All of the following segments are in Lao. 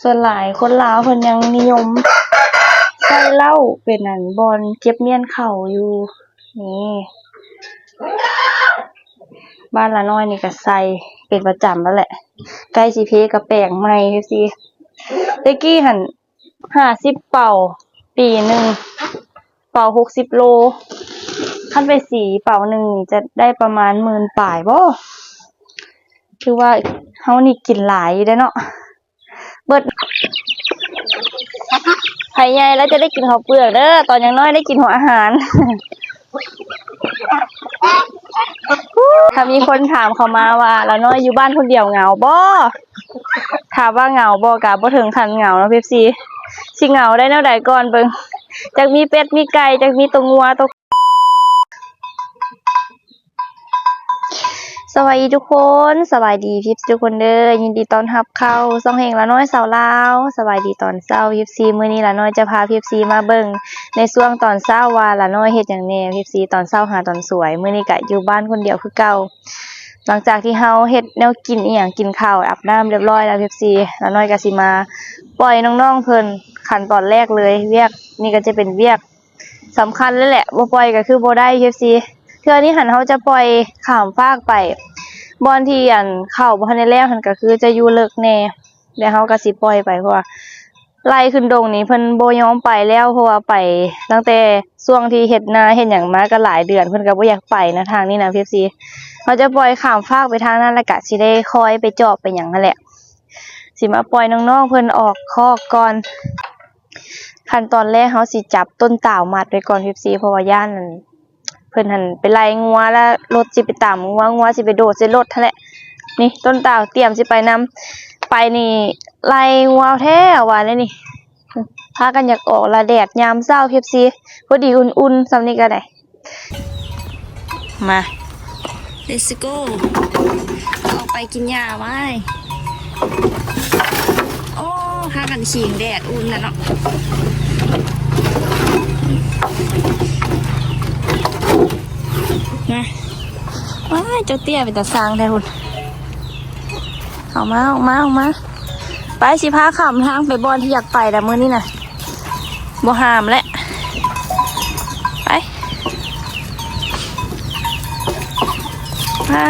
ສ່ວນຫຼາຍຄົນລາວເພິ່ນຍັງນິຍົມໃຊ້ເຫຼົ້າເປັນ ອັນ ບ່ອນເກັບມ້ຽນເຂົ້າຢູ່. ນີ້ ບ້ານລານ້ອຍນີ້ກະໃສ່ເປັນປະຈຳແລ້ວແຫຼະ ໃກ້ຊິເພກະແປງໃໝ່ ເອັຟຊີ. ແຕ່ກີ້ຫັ້ນ ຫ້າສິບເປົາ ປີໜຶ່ງ ເປົາຫົກສິບໂລ ຄັນໄປສີເປົາໜຶ່ງນີ້ຈະໄດ້ປະມານໝື່ນປາຍບໍ? ຖືວ່າເຮົານີ້ກິນຫຼາຍຢູ່ເດ້ເນາະ ເບິດ ໃຜໃຫຍ່ແລ້ວຈະໄດ້ກິນເຂົ້າເປືອກເດີ ຕອນຍັງນ້ອຍໄດ້ກິນຫົວອາຫານ. ຖ້າມີຄົນຖາມເຂົ້າມາວ່າ ລານ້ອຍຢູ່ບ້ານຄົນດຽວເຫງົາບໍ່? ຖາມວ່າເຫງົາບໍ່ ກະບໍ່ເຖິງຂັ້ນເຫງົາເນາະ ເອັຟຊີ ຊິເຫງົາໄດ້ແນວໃດກ່ອນເບິ່ງ ຈັກມີເປັດມີໄກ່ ຈັກມີໂຕງົວໂຕ ສະບາຍດີທຸກຄົນ ສະບາຍດີເອັຟຊີທຸກຄົນເດີ ຍິນດີຕ້ອນຮັບເຂົ້າຊ່ອງແຫ່ງລານ້ອຍຊາວລາວ. ສະບາຍດີຕອນເຊົ້າ ເອັຟຊີ ມື້ນີ້ລານ້ອຍຈະພາ ເອັຟຊີ ມາເບິ່ງໃນຊ່ວງຕອນເຊົ້າວ່າລານ້ອຍເຮັດຫຍັງແດ່ ເອັຟຊີ ຕອນເຊົ້າຫາຕອນສວຍ. ມື້ນີ້ກະຢູ່ບ້ານຄົນດຽວຄືເກົ່າ ຫຼັງຈາກທີ່ເຮົາເຮັດແນວກິນອີ່ຫຍັງ ກິນເຂົ້າ ອາບນ້ຳຮຽບຮ້ອຍແລ້ວ ເອັຟຊີ ລານ້ອຍກະຊິມາປ່ອຍນ້ອງໆເພິ່ນ. ຂັ້ນຕອນແລກເລີຍ ວຽກນີ້ກະຈະເປັນວຽກສຳຄັນເລີຍແຫຼະ ບໍ່ປ່ອຍກະຄືບໍ່ໄດ້ ເອັຟຊີ. ເທື່ອນີ້ຫັ້ນເຮົາຈະປ່ອຍຂ້າມຟາກໄປ ບ່ອນທີ່ ອັນ ເຂົ້າບໍ່ທັນໄດ້ແລ້ວຫັ້ນ ກະຄືຈະຢູ່ເລິກແດ່ ແລ້ວເຮົາກະຊິປ່ອຍໄປ ເພາະວ່າໄລ່ຂຶ້ນດົງນີ້ເພິ່ນບໍ່ຍອມໄປແລ້ວ ເພາະວ່າໄປຕັ້ງແຕ່ຊ່ວງທີ່ເຮັດນາເຮັດຫຍັງມາກະຫຼາຍເດືອນ ເພິ່ນກະບໍ່ຢາກໄປນະ ທາງນີ້ນະ ເອັຟຊີ. ເຮົາຈະປ່ອຍຂ້າມຟາກໄປທາງນັ້ນ ແລ້ວກະຊິໄດ້ຄ່ອຍໄປຈອບໄປຫຍັງຫັ້ນແຫຼະ ຊິມາປ່ອຍນ້ອງໆເພິ່ນອອກຄອກກ່ອນ. ຂັ້ນຕອນແລກເຮົາຊິຈັບຕົ້ນຕາວມັດໄວ້ກ່ອນ ເອັຟຊີ ເພາະວ່າຢ້ານ ອັນ ເພິ່ນຫັ້ນໄປໄລ່ງົວ ແລ້ວລົດຊິໄປຕຳງົວ ງົວຊິໄປໂດດໃສ່ລົດຫັ້ນແຫຼະ. ນີ້ຕົ້ນຕາວຕຽມຊິໄປນຳ ໄປນີ້ໄລ່ງົວແທ້ວ່າແລ້ວນີ້ ພາກັນຢາກອອກລະ ແດດຍາມເຊົ້າ ເອັຟຊີ ພໍດີອຸ່ນໆ ຊ່ຳນີ້ກະໄດ້. ມາ ເລັດສະໂກ ອອກໄປກິນຫຍ້າໄວ້. ໂອ້ ພາກັນຂິງແດດອຸ່ນແລ້ວເນາະ ມາ. ວ້າຍ ເຈົ້າເຕ້ຍເປັນຕາຊັງແທ້ພຸ້ນ. ອອກມາ ອອກມາ ອອກມາ ໄປ ຊິພາຂ້າມທາງໄປບ່ອນທີ່ຢາກໄປລະມື້ນີ້ນະ ບໍ່ຫ້າມແຫຼະ ໄປ. ອ່າ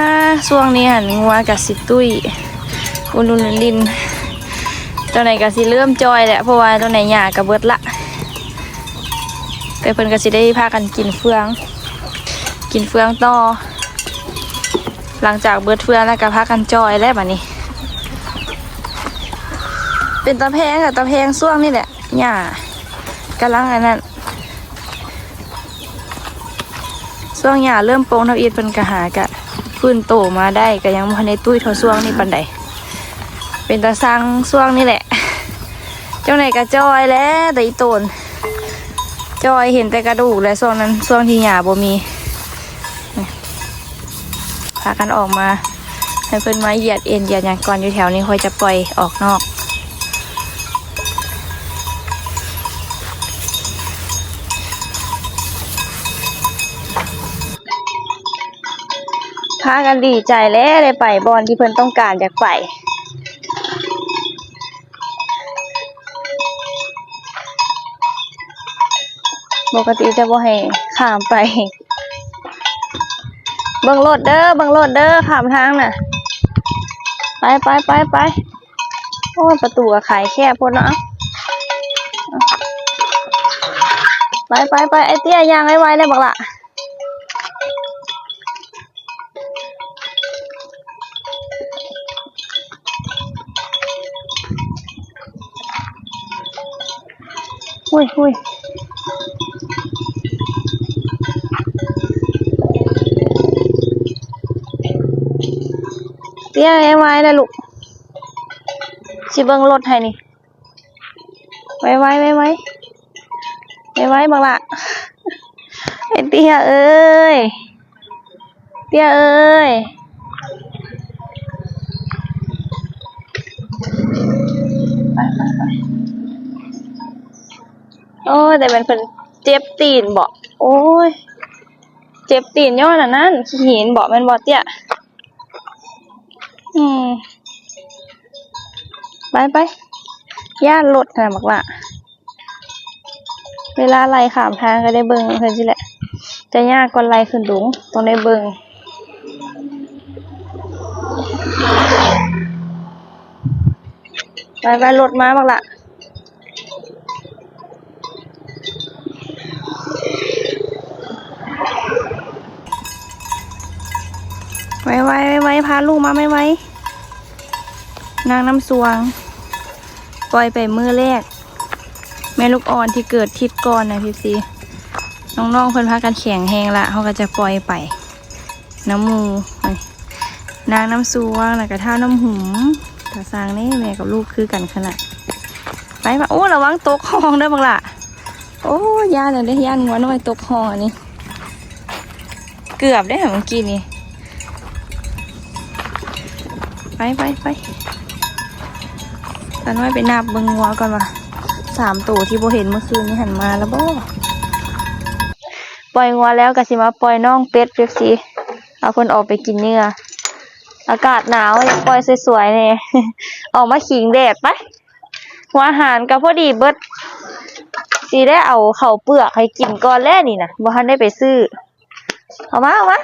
ຊ່ວງນີ້ຫັ້ນງົວກະຊິຕຸ້ຍ ອຸ່ນໆລິນໆ ເຈົ້າໃດກະຊິເລີ່ມຈ່ອຍແຫຼະ ເພາະວ່າເຈົ້າໃດຫຍ້າກະເບິດລະ ແຕ່ເພິ່ນກະຊິໄດ້ພາກັນກິນເຟືອງ ກິນເຟືອງຕໍ່. ຫຼັງຈາກເບິດເຟືອງແລ້ວກະພາກັນຈ່ອຍແລ້ວບາດນີ້ ເປັນຕາແພງກະຕາແພງຊ່ວງນີ້ແຫຼະ ຫຍ້າກຳລັງອັນນັ້ນ ຊ່ວງຫຍ້າເລີ່ມປົ່ງທຳອິດ ເພິ່ນກະຫາກະຟື້ນໂຕມາໄດ້ ກະຍັງບໍ່ທັນໄດ້ຕຸ້ຍເທົ່າຊ່ວງນີ້ປານໃດ ເປັນຕາຊັງຊ່ວງນີ້ແຫຼະ. ຈັ່ງໃດກະຈ່ອຍແຫຼະ ແຕ່ອີ່ໂຕນ ຈ່ອຍເຫັນແຕ່ກະດູກແຫຼະ ຊ່ວງນັ້ນ ຊ່ວງທີ່ຫຍ້າບໍ່ມີ. ພາກັນອອກມາ ໃຫ້ເພິ່ນມາຢຽດເອັນຢຽດຫຍັງກ່ອນຢູ່ແຖວນີ້ ຄ່ອຍຈະປ່ອຍອອກນອກ. ພາກັນດີໃຈແຫຼະ ໄດ້ໄປບ່ອນທີ່ເພິ່ນຕ້ອງການຢາກໄປ. ປົກກະຕິຈະບໍ່ໃຫ້ຂ້າມໄປ. ເບິ່ງລົດເດີ ເບິ່ງລົດເດີ ຂ້າມທາງນະ. ໄປ ໄປ ໄປ ໄປ. ໂອ້ຍ ປະຕູກະຂາຍແຄບໂພດເນາະ. ໄປ ໄປ ໄປ ໄອ້ເຕ້ຍ ຍ່າງໄວໆແດ່ບັກຫຼ້າ. ໂອ້ຍ ໂອ້ຍ ເຕ້ຍ ໄວໆແດ່ລູກ ຊິເບິ່ງລົດໃຫ້ນີ້. ໄວໆ ໄວໆ ໄວໆ ບັກຫຼ້າ. ໄອ້ເຕ້ຍເອີຍ ເຕ້ຍເອີຍ. ໄປ ໄປ ໄປ. ໂອ້ຍ ແຕ່ແມ່ນເພິ່ນເຈັບຕີນບໍ? ໂອ້ຍ ເຈັບຕີນຍ້ອນອັນນັ້ນ ຂີ້ຫີນບໍ? ແມ່ນບໍ່ເຕ້ຍ? ອືມ ໄປ ໄປ. ຢ້ານລົດຫັ້ນນະບັກຫຼ້າ. ເວລາໄລ່ຂ້າມທາງກໍໄດ້ເບິ່ງເພິ່ນຊີ້ແຫຼະ. ຈະຍາກກວ່າໄລ່ຂຶ້ນດົງ, ຕ້ອງໄດ້ເບິ່ງ. ໄປໆ ລົດມາບັກຫຼ້າ. ໄວໆ ໄວໆ ພາລູກມາໄວໆ. ນາງນ້ຳຊວງ ປ່ອຍໄປມື້ແລກ. ແມ່ລູກອ່ອນທີ່ເກີດທິດກ່ອນນະ ເອັຟຊີ. ນ້ອງໆ ເພິ່ນພາກັນແຂງແຮງລະ, ເຮົາກໍຈະປ່ອຍໄປນຳໝູ່. ນາງນ້ຳຊວງ ແລ້ວກໍທ້າວນ້ຳຫຸມ. ຕາຊ່າງເດ້ ແມ່ກັບລູກຄືກັນຂະໜາດ. ໄປມາ, ໂອ້ ລະວັງຕົກຮ່ອງເດີບັກຫຼ້າ. ໂອ້ ຢ້ານເດ້ ຢ້ານງົວນ້ອຍຕົກຮ່ອງອັນນີ້. ເກືອບເດ້ເມື່ອກີ້ນີ້. ໄປໆໆ ຕານ້ອຍໄປນັບເບິ່ງງົວກ່ອນວ່າ ສາມໂຕທີ່ບໍ່ເຫັນເມື່ອຄືນນີ້ຫັ້ນມາແລ້ວບໍ່. ປ່ອຍງົວແລ້ວກໍຊິມາປ່ອຍນ້ອງເປັດ ເອັຟຊີ ເອົາເພິ່ນອອກໄປກິນເຫຍື່ອ. ອາກາດໜາວ ຢາກປ່ອຍສວຍໆແດ່ ອອກມາຂີງແດດໄປ. ຫົວອາຫານກໍພໍດີເບິດ, ຊິໄດ້ເອົາເຂົ້າເປືອກໃຫ້ກິນກ່ອນແຫຼະນີ້ນະ, ບໍ່ທັນໄດ້ໄປຊື້. ເອົາມາ ເອົາມາ.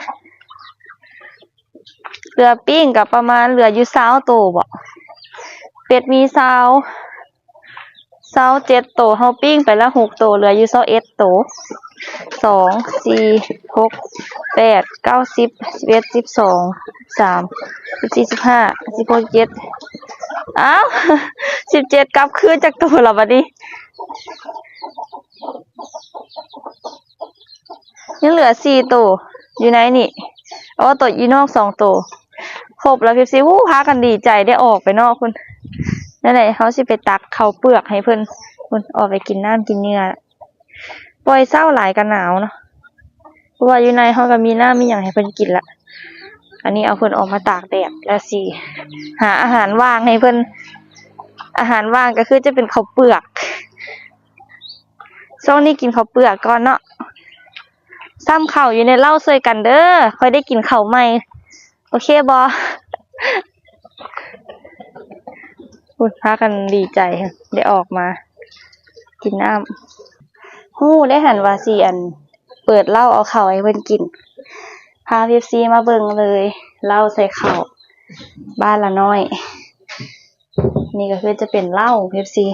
ເຫຼືອປີ້ງກໍປະມານເຫຼືອຢູ່ຊາວໂຕບໍ? ເປັດມີຊາວ ຊາວເຈັດໂຕ, ເຮົາປີ້ງໄປລະຫົກໂຕ, ເຫຼືອຢູ່ຊາວເອັດໂຕ. ສອງ ສີ່ ຫົກ ແປດ ເກົ້າ ສິບ ສິບເອັດ ສິບສອງ ສິບສາມ ສິບສີ່ ສິບຫ້າ ສິບຫົກ ສິບເຈັດ. ອ້າວ ສິບເຈັດ ກັບຄືນຈັກໂຕລະບັດນີ້? ຍັງເຫຼືອສີ່ໂຕຢູ່ໃນນີ້. ອໍ ໂຕຢູ່ນອກສອງໂຕ. ຄົບແລ້ວ ເອັຟຊີ. ໂອ້ ພາກັນດີໃຈໄດ້ອອກໄປນອກພຸ້ນ. ນັ້ນແຫຼະ ເຮົາຊິໄປຕັກເຂົ້າເປືອກໃຫ້ເພິ່ນພຸ້ນ, ອອກໄປກິນນ້ຳກິນເຫຍື່ອ. ປ່ອຍເຊົ້າຫຼາຍກໍໜາວເນາະ, ເພາະວ່າຢູ່ໃນເຮົາກໍມີນ້ຳມີຫຍັງໃຫ້ເພິ່ນກິນລະ. ອັນນີ້ເອົາເພິ່ນອອກມາຕາກແດດ ແລ້ວຊິຫາອາຫານຫວ່າງໃຫ້ເພິ່ນ. ອາຫານຫວ່າງກໍຄືຈະເປັນເຂົ້າເປືອກ. ຊ່ວງນີ້ກິນເຂົ້າເປືອກກ່ອນເນາະ. ຊ້ຳເຂົ້າຢູ່ໃນເລົ້າຊ່ວຍກັນເດີ, ຄ່ອຍໄດ້ກິນເຂົ້າໃໝ່. ໂອເຄບໍ່? ພຸ້ນ ພາກັນດີໃຈໄດ້ອອກມາກິນນ້ຳ. ຮູ້ໄດ້ຫັ້ນວ່າຊິ ອັນ ເປີດເລົ້າເອົາເຂົ້າໃຫ້ເພິ່ນກິນ. ພາ ເອັຟຊີ ມາເບິ່ງເລີຍ, ເລົ້າໃສ່ເຂົ້າ ບ້ານລະນ້ອຍ. ນີ້ກໍຄືຈະເປັນເລົ້າ ເອັຟຊີ.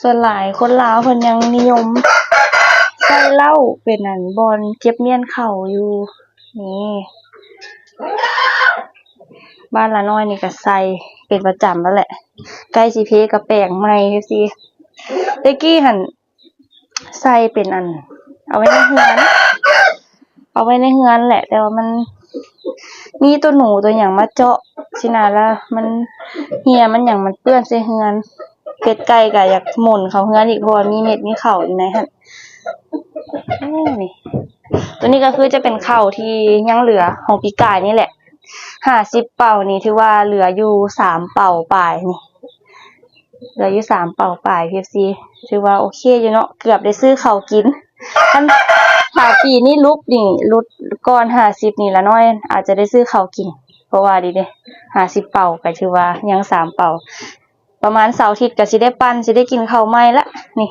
ສ່ວນຫຼາຍຄົນລາວເພິ່ນຍັງນິຍົມໃຊ້ເລົ້າເປັນ ອັນ ບ່ອນເກັບມ້ຽນເຂົ້າຢູ່. ນີ້ ບ້ານລະນ້ອຍນີ້ກໍໃສ່ເປັນປະຈຳແລ້ວແຫຼະ, ໃກ້ຊິເພກະແປງໃໝ່ ເອັຟຊີ. ແຕ່ກີ້ຫັ້ນ ໃສ່ເປັນ ອັນ ເອົາໄວ້ໃນເຮືອນ, ເອົາໄວ້ໃນເຮືອນແຫຼະ, ແຕ່ວ່າມັນມີຕົວໜູຕົວຫຍັງມາເຈາະຊີ້ນະ, ລະມັນເຫື່ອມັນຫຍັງມັນເປື້ອນໃສ່ເຮືອນ. ເປັດໄກ່ກໍຢາກໝົນເຂົ້າເຮືອນອີກ, ເພາະວ່າມີເມັດມີເຂົ້າຢູ່ໃນຫັ້ນ. ໂອ້ ນີ້ ຕົວນີ້ກໍຄືຈະເປັນເຂົ້າທີ່ຍັງເຫຼືອຂອງປີກາຍນີ້ແຫຼະ. ຫ້າສິບເປົານີ້ຖືວ່າເຫຼືອຢູ່ສາມເປົາປາຍນີ້. ເຫຼືອຢູ່ສາມເປົາປາຍ ເອັຟຊີ. ຖືວ່າໂອເຄຢູ່ເນາະ, ເກືອບໄດ້ຊື້ເຂົ້າກິນ. ຄັນຖ້າປີນີ້ຫຼຸບນີ້ ຫຼຸບກ່ອນຫ້າສິບນີ້ລະນ້ອຍອາດຈະໄດ້ຊື້ເຂົ້າກິນ, ເພາະວ່າດີເດ້ ຫ້າສິບເປົາກໍຖືວ່າຍັງສາມເປົາ. ປະມານເສົາອາທິດກໍຊິໄດ້ປັ່ນ, ຊິໄດ້ກິນເຂົ້າໃໝ່ລະ. ນີ້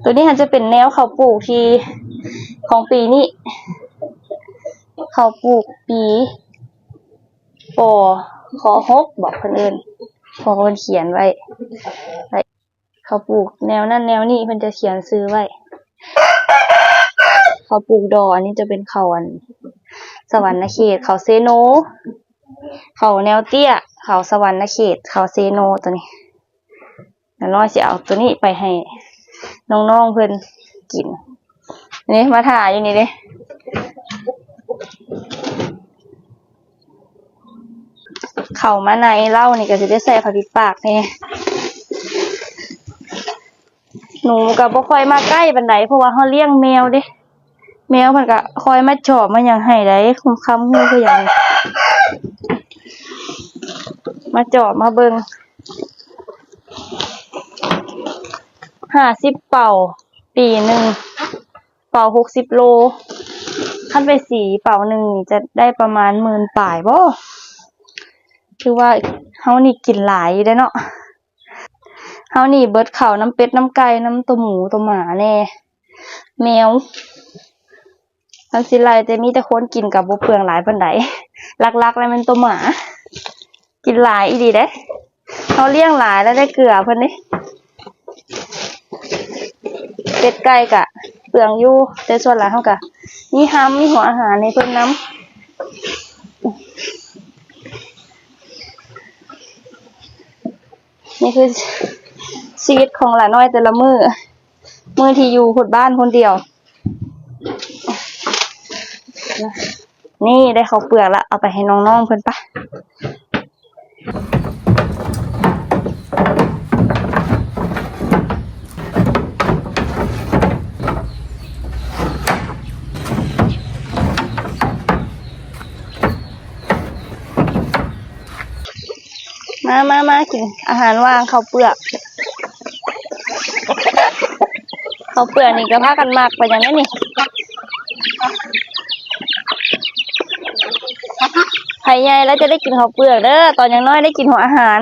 ຕົວນີ້ຫັ້ນຈະເປັນແນວເຂົ້າປູກທີ່ ຂອງປີນີ້, ເຂົ້າປູກປີ ປໍ ຂໍ ຫົກ ບໍ ເພິ່ນເອີ້ນ, ເພາະເພິ່ນຂຽນໄວ້. ເຂົ້າປູກແນວນັ້ນແນວນີ້ ເພິ່ນຈະຂຽນຊື່ໄວ້. ເຂົ້າປູກດໍ ອັນນີ້ຈະເປັນເຂົ້າ ອັນ ສະຫວັນນະເຂດ, ເຂົ້າເຊໂນ, ເຂົ້າແນວເຕ້ຍ, ເຂົ້າສະຫວັນນະເຂດ, ເຂົ້າເຊໂນ ຕົວນີ້. ນ້ອຍໆ ຊິເອົາຕົວນີ້ໄປໃຫ້ນ້ອງໆ ເພິ່ນກິນ. ນີ້ມາຖ້າຢູ່ນີ້ເດ້. ເຂົ້າມາໃນເລົ້ານີ້ກໍຊິໄດ້ໃສ່ຜ້າປິດປາກແດ່. ໜູກໍບໍ່ຄ່ອຍມາໃກ້ປານໃດ ເພາະວ່າເຮົາລ້ຽງແມວເດ້. ແມວເພິ່ນກໍຄອຍມາຈອບມາຫຍັງໃຫ້ໄດ໋, ຄ່ຳໆ ຮູ້ຄືຫຍັງ ມາຈອບມາເບິ່ງ. ຫ້າສິບເປົາ ປີໜຶ່ງ ເປົາຫົກສິບໂລ, ຄັນໄປສີເປົາໜຶ່ງນີ້ຈະໄດ້ປະມານໝື່ນປາຍບໍ? ຖືວ່າ ເຮົານີ້ກິນຫຼາຍຢູ່ເດ້ເນາະ. ເຮົານີ້ເບິດເຂົ້ານຳເປັດນຳໄກ່ນຳໂຕໝູໂຕໝາແດ່ ແມວ. ຄັນຊິໄລ່ແຕ່ມີແຕ່ຄົນກິນກໍບໍ່ເປືອງຫຼາຍປານໃດ. ຫຼັກໆແລ້ວແມ່ນໂຕໝາ ກິນຫຼາຍອີ່ຫຼີເດ້. ເຮົາລ້ຽງຫຼາຍແລ້ວໄດ້ເກືອເພິ່ນເດ້. ເປັດໄກ່ກະເປືອງຢູ່ ແຕ່ສ່ວນຫຼາຍເຮົາກະມີຮຳ ມີຫົວອາຫານໃຫ້ເພິ່ນນຳ. ນີ້ຄືຊີວິດຂອງຫຼານ້ອຍແຕ່ລະມື້ ມື້ທີ່ຢູ່ພຸດບ້ານຄົນດຽວ. ນີ້ໄດ້ເຂົ້າເປືອກລະ ເອົາໄປໃຫ້ນ້ອງໆເພິ່ນປະ. ມາ ມາ ມາ ກິນອາຫານຫວ່າງເຂົ້າເປືອກ. ເຂົ້າເປືອກນີ້ກໍພາກັນມັກປານຫຍັງເດ້ນີ້. ໃຜໃຫຍ່ແລ້ວຈະໄດ້ກິນເຂົ້າເປືອກເດີ້ ຕອນຍັງນ້ອຍໄດ້ກິນຫົວອາຫານ.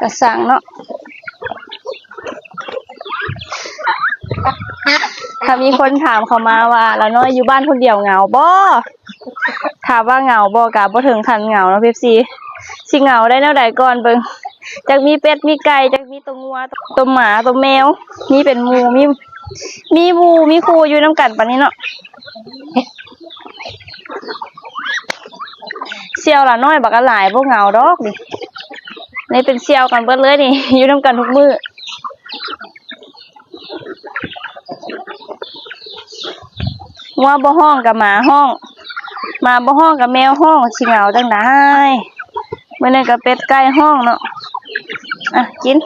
ກະສັງເນາະ. ຖ້າມີຄົນຖາມເຂົ້າມາວ່າ ລານ້ອຍຢູ່ບ້ານຄົນດຽວເຫງົາບໍ່? ຖາມວ່າເຫງົາບໍ່ ກະບໍ່ເຖິງຂັ້ນເຫງົາເນາະ ເອັຟຊີ. ຊິເຫງົາໄດ້ແນວໃດກ່ອນເບິ່ງ ຈັກມີເປັດມີໄກ່ ຈັກມີໂຕງົວ ໂຕໝາ ໂຕແມວ ມີເປັນໝູ່ ມີ ມີໝູ່ມີຄູ່ຢູ່ນຳກັນປານນີ້ເນາະ. ສ່ຽວຫຼານ້ອຍບັກຫຼາຍ ບໍ່ເຫງົາດອກນີ້. ນີ້ເປັນສ່ຽວກັນເບິດເລີຍນີ້ ຢູ່ນຳກັນທຸກມື້. ງົວບໍ່ຮ້ອງກະໝາຮ້ອງ ໝາບໍ່ຮ້ອງກະແມວຮ້ອງ ຊິເຫງົາຈັ່ງໃດ. ມື້ນີ້ກະເປັດໄກ່ຮ້ອງເນາະ. ອ່ະ ກິນ.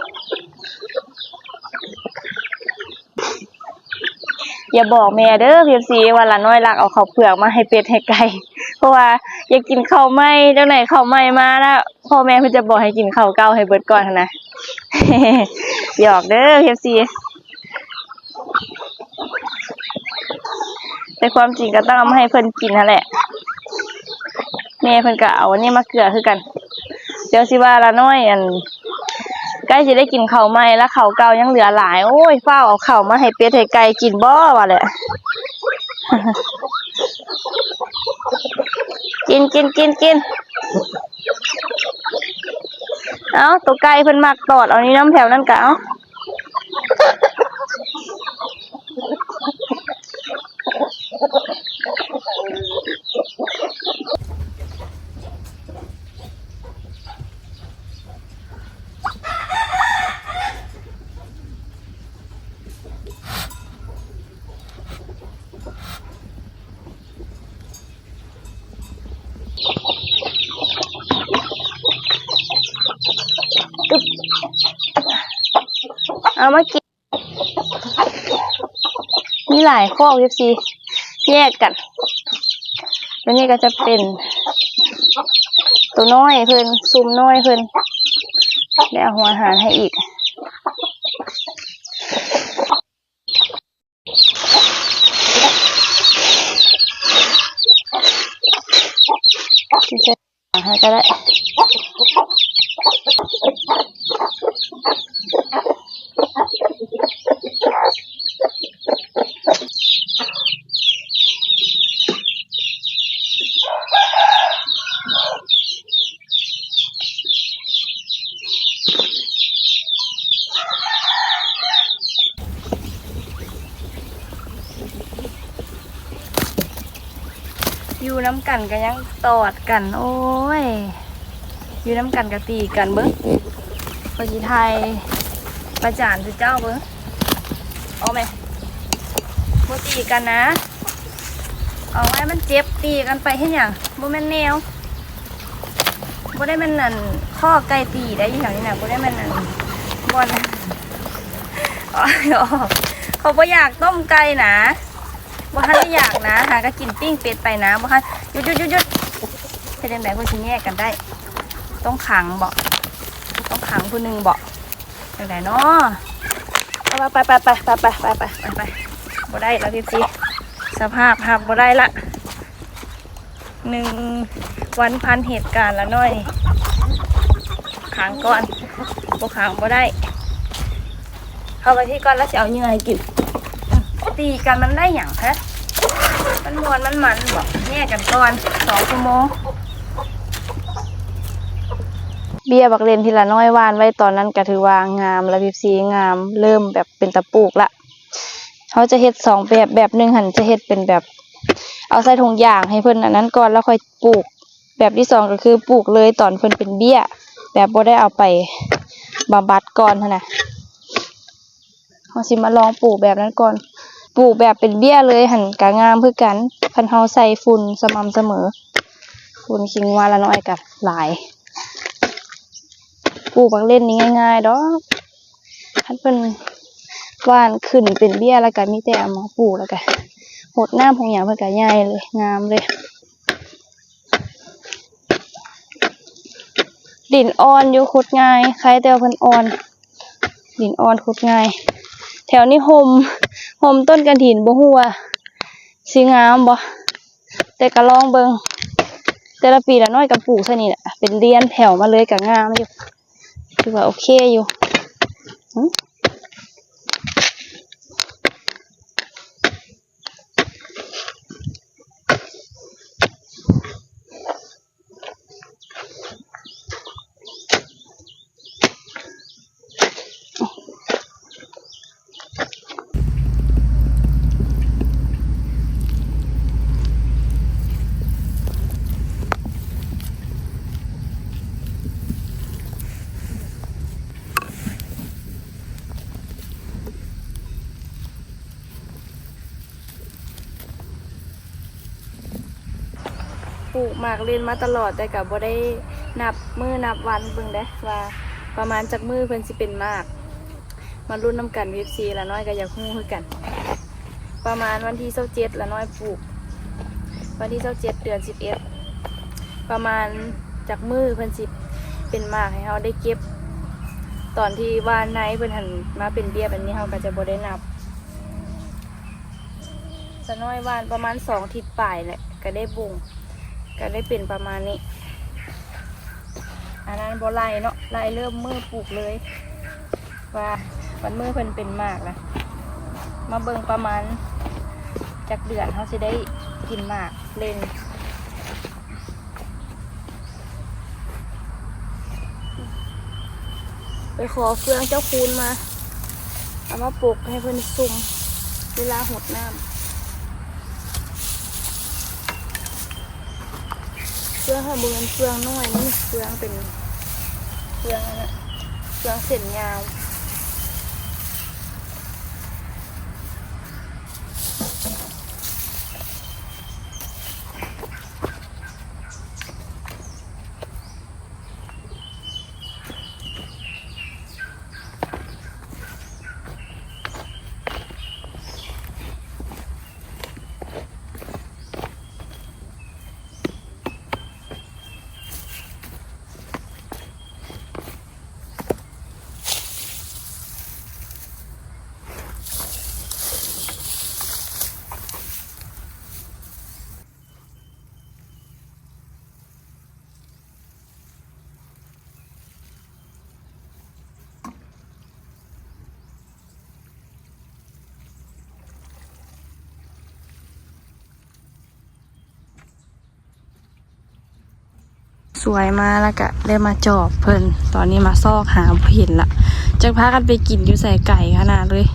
ຢ່າບອກແມ່ເດີ້ ເອັຟຊີ ວ່າຫຼານ້ອຍລັກເອົາເຂົ້າເປືອກມາໃຫ້ເປັດໃຫ້ໄກ່ ເພາະວ່າຢາກກິນເຂົ້າໃໝ່. ຈັ່ງໃດເຂົ້າໃໝ່ມາລະ ພໍ່ແມ່ເພິ່ນຈະບອກໃຫ້ກິນເຂົ້າເກົ່າໃຫ້ເບິດກ່ອນຫັ້ນນະ. ຫຍອກເດີ້ ເອັຟຊີ. ແຕ່ຄວາມຈິງກໍຕ້ອງເອົາມາໃຫ້ເພິ່ນກິນຫັ້ນແຫຼະ. ແມ່ເພິ່ນກໍເອົາອັນນີ້ມາເກືອຄືກັນ. ດຽວຊິວ່າລານ້ອຍ ອັນ ໃກ້ຊິໄດ້ກິນເຂົ້າໃໝ່ລະ ເຂົ້າເກົ່າຍັງເຫຼືອຫຼາຍ. ໂອ້ຍ ຟ້າວເອົາເຂົ້າມາໃຫ້ເປັດໃຫ້ໄກ່ກິນບໍ່ວ່າແຫຼະ. ກິນ ກິນ ກິນ ກິນ. ເອົ້າ ໂຕໄກ່ເພິ່ນມັກຕອດເອົານີ້ນຳ ແຖວນັ້ນກະເອົາ. ເອົາມາກິນ. ມີຫຼາຍຄອກ ເອັຟຊີ ແຍກກັນ. ຕົວນີ້ກໍຈະເປັນຕົວນ້ອຍເພິ່ນ ຊຸມນ້ອຍເພິ່ນ ໄດ້ເອົາຫົວອາຫານໃຫ້ອີກ. ໃຫ້ກໍໄດ້. ຢູ່ນຳກັນກໍຍັງຕອດກັນ ໂອ້ຍ ຢູ່ນຳກັນກໍຕີກັນ. ເບິ່ງ ຂ້ອຍຊິຖ່າຍປະຈານສູ່ເຈົ້າເບິ່ງ. ເອົາແມະ ບໍ່ຕີກັນນະ ເອົາໄວ້ມັນເຈັບ. ຕີກັນໄປເຮັດຫຍັງ? ບໍ່ແມ່ນແນວ ບໍ່ໄດ້ແມ່ນອັນ ຂໍ້ໄກ່ຕີໄດ້ຢູ່ແຖວນີ້ນະ ບໍ່ໄດ້ແມ່ນອັນ ບ່ອນ ຂ້ອຍບໍ່ຢາກຕົ້ມໄກ່ນະ ບໍ່ທັນໄດ້ຢາກນະ ຫາກະກິນປີ້ງເປັດໄປນະ ບໍ່ທັນ. ຢຸດ ຢຸດ ຢຸດ ຢຸດ. ເຮັດຈັ່ງໃດເພິ່ນຊິແຍກກັນໄດ້? ຕ້ອງຂັງບໍ? ຕ້ອງຂັງຜູ້ໜຶ່ງບໍ? ຈັ່ງໃດເນາະ? ໄປ ໄປ ໄປ ໄປ ໄປ ໄປ ໄປ ໄປ ໄປ. ບໍ່ໄດ້ລະ ເອັຟຊີ ສະພາບຮັບບໍ່ໄດ້ລະ. ໜຶ່ງວັນພັນເຫດການລະນ້ອຍ ຄ້າງກ່ອນ ບໍ່ຄ້າງບໍ່ໄດ້. ເຂົ້າໄປທີ່ກ່ອນ ລະຊິເອົາເຫຍື່ອໃຫ້ກິນ. ຕີກັນມັນໄດ້ຫຍັງຮະ? ມັນມ່ວນມັນມັນບໍ? ແຍກກັນກ່ອນສອງຊົ່ວໂມງ. ເບ້ຍບັກເລັ່ນທີ່ລະນ້ອຍຫວ່ານໄວ້ຕອນນັ້ນກະຖືວ່າງາມລະ ເອັຟຊີ ງາມ ເລີ່ມແບບເປັນຕາປູກລະ. ເຮົາຈະເຮັດສອງແບບ ແບບໜຶ່ງຫັ້ນຈະເຮັດເປັນແບບເອົາໃສ່ຖົງຢາງໃຫ້ເພິ່ນອັນນັ້ນກ່ອນ ລະຄ່ອຍປູກ. ແບບທີສອງກະຄືປູກເລີຍຕອນເພິ່ນເປັນເບ້ຍ ແບບບໍ່ໄດ້ເອົາໄປບຳບັດກ່ອນຫັ້ນນະ. ເຮົາຊິມາລອງປູກແບບນັ້ນກ່ອນ. ປູກແບບເປັນເບ້ຍເລີຍຫັ້ນກະງາມຄືກັນ ຄັນເຮົາໃສ່ຝຸ່ນສະໝ່ຳສະເໝີ. ຝຸ່ນຂີ້ງົວລະນ້ອຍກະຫຼາຍ. ປູກບັກເລັ່ນນີ້ງ່າຍໆດອກ. ຄັນເພິ່ນຫວ່ານຂຶ້ນເປັນເບ້ຍແລ້ວກະມີແຕ່ເອົາມາປູກ ແລ້ວກະຫົດນ້ຳຫົດຫຍັງ ເພິ່ນກະໃຫຍ່ເລີຍ ງາມເລີຍ. ດິນອ່ອນຢູ່ ຂຸດງ່າຍ ໄຄແຕ່ວ່າເພິ່ນອ່ອນ ດິນອ່ອນຂຸດງ່າຍ. ແຖວນີ້ຮົ່ມ ຮົ່ມຕົ້ນກະຖິນ ບໍ່ຮູ້ວ່າຊິງາມບໍ່ ແຕ່ກະລອງເບິ່ງ. ແຕ່ລະປີລະນ້ອຍກະປູກຊະນີ້ແຫຼະ ເປັນລຽນແຖວມາເລີຍ ກະງາມຢູ່ ຖືວ່າໂອເຄຢູ່. ປູກໝາກເລັ່ນມາຕະຫຼອດ ແຕ່ກະບໍ່ໄດ້ນັບມື້ນັບວັນເບິ່ງເດ້ ວ່າປະມານຈັກມື້ເພິ່ນຊິເປັນໝາກ. ມາລຸ້ນນຳກັນ ເອັຟຊີ ລະນ້ອຍກະຢາກຮູ້ຄືກັນ. ປະມານວັນທີຊາວເຈັດ ລະນ້ອຍປູກ ວັນທີຊາວເຈັດ ເດືອນສິບເອັດ ປະມານຈັກມື້ເພິ່ນຊິເປັນໝາກໃຫ້ເຮົາໄດ້ເກັບ. ຕອນທີ່ຫວ່ານໃນເພິ່ນຫັ້ນມາເປັນເບ້ຍແບບນີ້ ເຮົາກະຈະບໍ່ໄດ້ນັບ. ສະນ້ອຍຫວ່ານປະມານສອງທິດປາຍແຫຼະ ກະໄດ້ບົງ ກະໄດ້ເປັນປະມານນີ້. ອັນນັ້ນບໍ່ໄລ່ເນາະ ໄລ່ເລີ່ມມື້ປູກເລີຍ ວ່າວັນມື້ເພິ່ນເປັນໝາກລະ ມາເບິ່ງປະມານຈັກເດືອນເຮົາຊິໄດ້ກິນໝາກເລັ່ນ. ໄປຂໍເຟືອງເຈົ້າຄູນມາ ເອົາມາປົກໃຫ້ເພິ່ນຊຸ່ມ ເວລາຫົດນ້ຳ. ເຟືອງຫັ້ນບໍ່ແມ່ນເຟືອງນ້ອຍນີ້ ເຟືອງເປັນເຟືອງອັນນະ ເຟືອງເສັ້ນຍາວ. ສວຍມາແລ້ວກະໄດ້ມາຈອບເພິ່ນ. ຕອນນີ້ມາຊອກຫາບໍ່ເຫັນລະ ຈັກພາກັນໄປກິນຢູ່ໃສ ໄກຂະໜາດເລີຍ.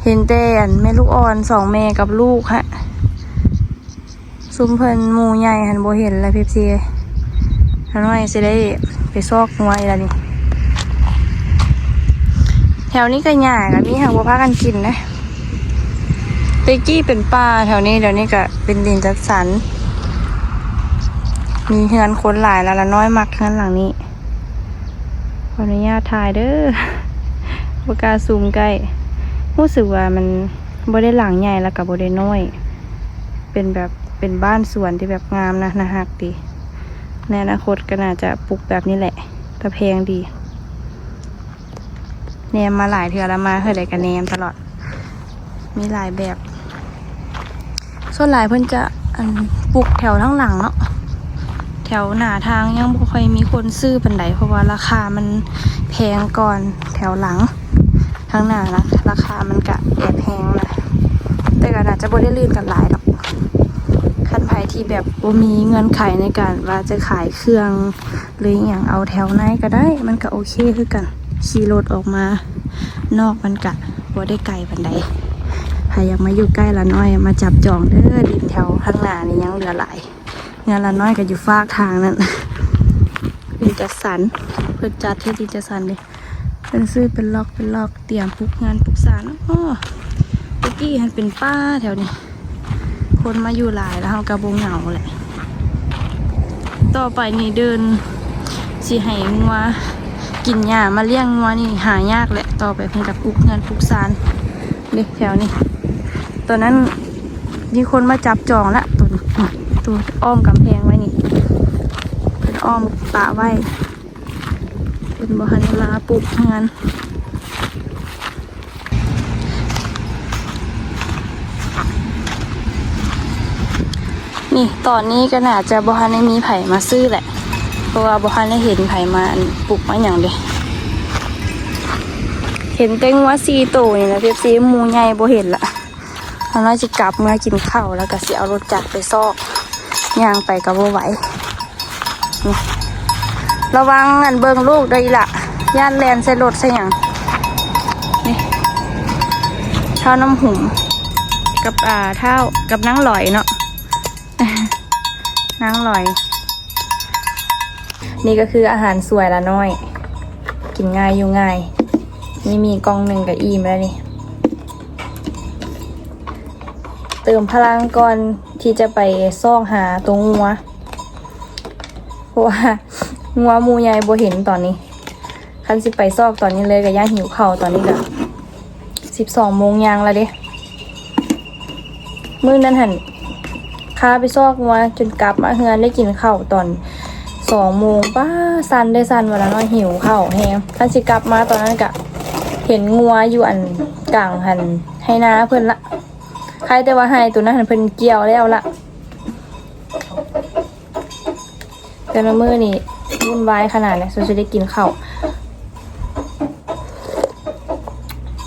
ເຫັນແຕ່ອັນແມ່ລູກອ່ອນສອງແມ່ກັບລູກຫັ້ນ. ຊຸມເພິ່ນໝູ່ໃຫຍ່ຫັ້ນບໍ່ເຫັນລະ ເອັຟຊີ ລະນ້ອຍຊິໄດ້ໄປຊອກງົວອີກລະນີ້. ແຖວນີ້ກະຫຍ້າກະມີ ຫາກບໍ່ພາກັນກິນນະ. ແຕ່ກີ້ເປັນປ່າແຖວນີ້ ດຽວນີ້ກະເປັນດິນຈັດສັນ ມີເຮືອນຄົນຫຼາຍລະ ລະນ້ອຍມັກເຮືອນຫຼັງນີ້. ຂໍອະນຸຍາດຖ່າຍເດີ ບໍ່ກ້າຊູມໃກ້. ຮູ້ສຶກວ່າມັນບໍ່ໄດ້ຫຼັງໃຫຍ່ ລະກະບໍ່ໄດ້ນ້ອຍ ເປັນແບບ ເປັນບ້ານສວນທີ່ແບບງາມນະ ໜ້າຮັກດີ. ໃນອະນາຄົດກະໜ້າຈະປຸກແບບນີ້ແຫຼະ ຕາແພງດີ. ແນມມາຫຼາຍເທື່ອລະ ມາເທື່ອໃດກະແນມຕະຫຼອດ. ມີຫຼາຍແບບ. ສ່ວນຫຼາຍເພິ່ນຈະ ອັນ ປູກແຖວທາງຫຼັງເນາະ, ແຖວໜ້າທາງຍັງບໍ່ຄ່ອຍມີຄົນຊື້ປານໃດ ເພາະວ່າລາຄາມັນແພງກ່ອນແຖວຫຼັງ. ທາງໜ້ານະ ລາຄາມັນກະແອບແຮງນະ, ແຕ່ກໍໜ້າຈະບໍ່ໄດ້ລື່ນກັນຫຼາຍດອກ. ຄັນໃຜທີ່ແບບບໍ່ມີເງື່ອນໄຂໃນການວ່າຈະຂາຍເຄື່ອງ ຫຼືອີ່ຫຍັງ ເອົາແຖວໃນກໍໄດ້, ມັນກໍໂອເຄຄືກັນ. ຂີ່ລົດອອກມານອກມັນກະບໍ່ໄດ້ໄກປານໃດ. ໃຜຢາກມາຢູ່ໃກ້ລານ້ອຍ ມາຈັບຈອງເດີ, ດິນແຖວທາງໜ້ານີ້ຍັງເຫຼືອຫຼາຍ. ເຮືອນລານ້ອຍກໍຢູ່ຟາກທາງນັ້ນ. ດິນຈັດສັນ, ເພິ່ນຈັດເຮັດດິນຈັດສັນເດ້. ເພິ່ນຊື້ເປັນລັອກເປັນລັອກ, ຕຽມປຸກເຮືອນປຸກຊານ. ອໍ ແຕ່ກີ້ຫັ້ນເປັນປ່າແຖວນີ້, ຄົນມາຢູ່ຫຼາຍແລ້ວເຮົາກໍບໍ່ເຫງົາແຫຼະ. ຕໍ່ໄປນີ້ເດີ່ນຊິໃຫ້ງົວກິນຫຍ້າມາລ້ຽງງົວນີ້ຫາຍາກແຫຼະ. ຕໍ່ໄປເພິ່ນກໍປຸກເຮືອນປຸກຊານເດ້ແຖວນີ້. ຕອນນັ້ນມີຄົນມາຈັບຈອງລະ, ໂຕນີ້ ໂຕອ້ອມກຳແພງໄວ້ນີ້, ເພິ່ນອ້ອມປະໄວ້. ເພິ່ນບໍ່ທັນໄດ້ມາປຸກເຮືອນ. ນີ້ ຕອນນີ້ກໍໜ້າຈະບໍ່ທັນໄດ້ມີໃຜມາຊື້ແຫຼະ, ເພາະວ່າບໍ່ທັນໄດ້ເຫັນໃຜມາ ອັນ ປຸກມາຫຍັງເດ້. ເຫັນແຕ່ງົວສີ່ໂຕນີ້ແຫຼະ ເອັຟຊີ, ໝູ່ໃຫຍ່ບໍ່ເຫັນລະ. ລານ້ອຍຊິກັບເມືອກິນເຂົ້າ ແລ້ວກໍຊິເອົາລົດຈັກໄປຊອກ, ຍ່າງໄປກໍບໍ່ໄຫວ. ນີ້ ລະວັງ ອັນ ເບິ່ງລູກເດີອີ່ຫຼະ, ຢ້ານແລ່ນໃສ່ລົດໃສ່ຫຍັງ. ນີ້ ທ້າວນ້ຳຫຸມກັບ ອ່າ ທ້າວ ກັບນາງຫຼອຍເນາະ, ນາງຫຼອຍ. ນີ້ກໍຄືອາຫານສວຍລານ້ອຍ, ກິນງ່າຍຢູ່ງ່າຍ. ນີ້ມີກ່ອງໜຶ່ງກໍອີ່ມແລ້ວນີ້. ເຕີມພະລັງກ່ອນທີ່ຈະໄປຊອກຫາໂຕງົວ, ເພາະວ່າງົວໝູ່ໃຫຍ່ບໍ່ເຫັນຕອນນີ້. ຄັນຊິໄປຊອກຕອນນີ້ເລີຍກໍຢ້ານຫິວເຂົ້າ. ຕອນນີ້ກໍສິບສອງໂມງຍ່າງແລ້ວເດ້. ມື້ນັ້ນຫັ້ນ ຄາໄປຊອກງົວຈົນກັບມາເຮືອນໄດ້ກິນເຂົ້າຕອນສອງໂມງ. ປ້າ ສັ່ນເດ້ ສັ່ນວ່າລະເນາະ, ຫິວເຂົ້າແຮງ. ຄັນຊິກັບມາຕອນນັ້ນກະເຫັນງົວຢູ່ ອັນ ກາງຫັ້ນ ໄຮ່ນາເພິ່ນລະ. ໃຄ່ແຕ່ວ່າໄຮ່ໂຕນັ້ນຫັ້ນເພິ່ນກ່ຽວແລ້ວລະ. ແຕ່ລະມື້ນີ້ວຸ່ນວາຍຂະໜາດໃດ ສ່ວນຊິໄດ້ກິນເຂົ້າ.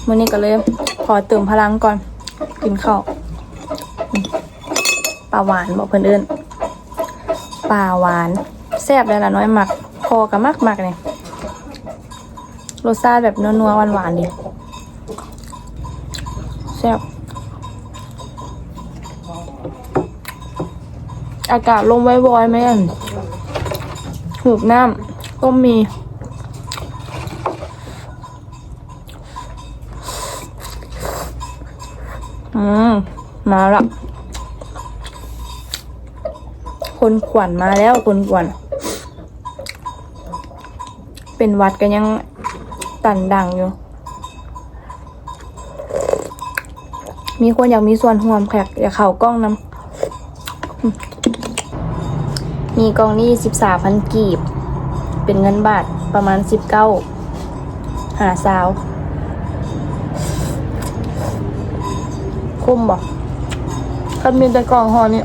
ມື້ນີ້ກໍເລີຍຂໍເຕີມພະລັງກ່ອນ ກິນເຂົ້າ. ປາຫວານບໍ ເພິ່ນເອີ້ນ ປາຫວານ ແຊບໄດ໋ລະນ້ອຍມັກ. ພໍ່ກໍມັກໆນີ້. ລົດຊາດແບບນົວໆ ຫວານໆ ດີ ແຊບ. ອາກາດລົມວອຍໆ ແມ່ນ ຫູບນ້ຳ ຕົ້ມໝີ່. ອືມ ມາລະ ຄົນຂວັນມາແລ້ວ ຄົນຂວັນ. ເປັນຫວັດກໍຍັງຕັນດັງຢູ່. ມີຄົນຢາກມີສ່ວນຮ່ວມ ຢາກເຂົ້າກ້ອງນຳ. ອືມ ມີກ່ອງນີ້ສິບສາມພັນກີບ ເປັນເງິນບາດປະມານສິບເກົ້າຫາຊາວ. ຄຸ້ມບໍ່? ຄັນມີແຕ່ກ່ອງຫໍ່ນີ້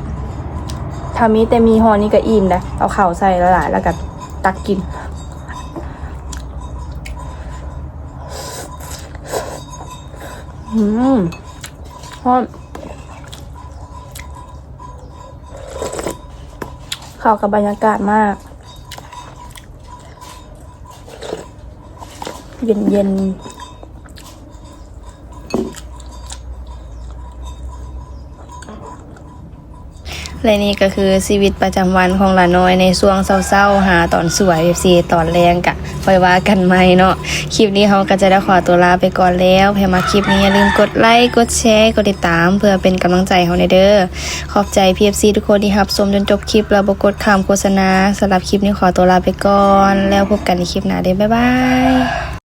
ຖ້າມີແຕ່ໝີ່ຫໍ່ນີ້ກໍອີ່ມແລ້ວ. ເອົາເຂົ້າໃສ່ຫຼາຍໆ ແລ້ວກໍ ຕັກກິນ. ອືມ ຮ້ອນ ເຂົ້າກັບບັນຍາກາດມາກ ເຢັນໆ. ແລະນີ້ກໍຄືຊີວິດປະຈຳວັນຂອງຫຼານ້ອຍໃນຊ່ວງເຊົ້າໆ ຫາຕອນສວຍ ເອັຟຊີ ຕອນແລງກະຄ່ອຍວ່າກັນໃໝ່ເນາະ. ຄລິບນີ້ເຮົາກໍຈະໄດ້ຂໍຕົວລາໄປກ່ອນແລ້ວ. ໃຜມັກຄລິບນີ້ຢ່າລືມກົດໄລ, ກົດແຊ, ກົດຕິດຕາມ ເພື່ອເປັນກຳລັງໃຈເຮົາແດ່ເດີ. ຂອບໃຈ ເອັຟຊີ ທຸກຄົນທີ່ຮັບຊົມຈົນຈົບຄລິບ ແລະ ບໍ່ກົດຂ້າມໂຄສະນາ. ສຳລັບຄລິບນີ້ຂໍຕົວລາໄປກ່ອນ ແລ້ວພົບກັນໃນຄລິບໜ້າເດີ. ບາຍບາຍ.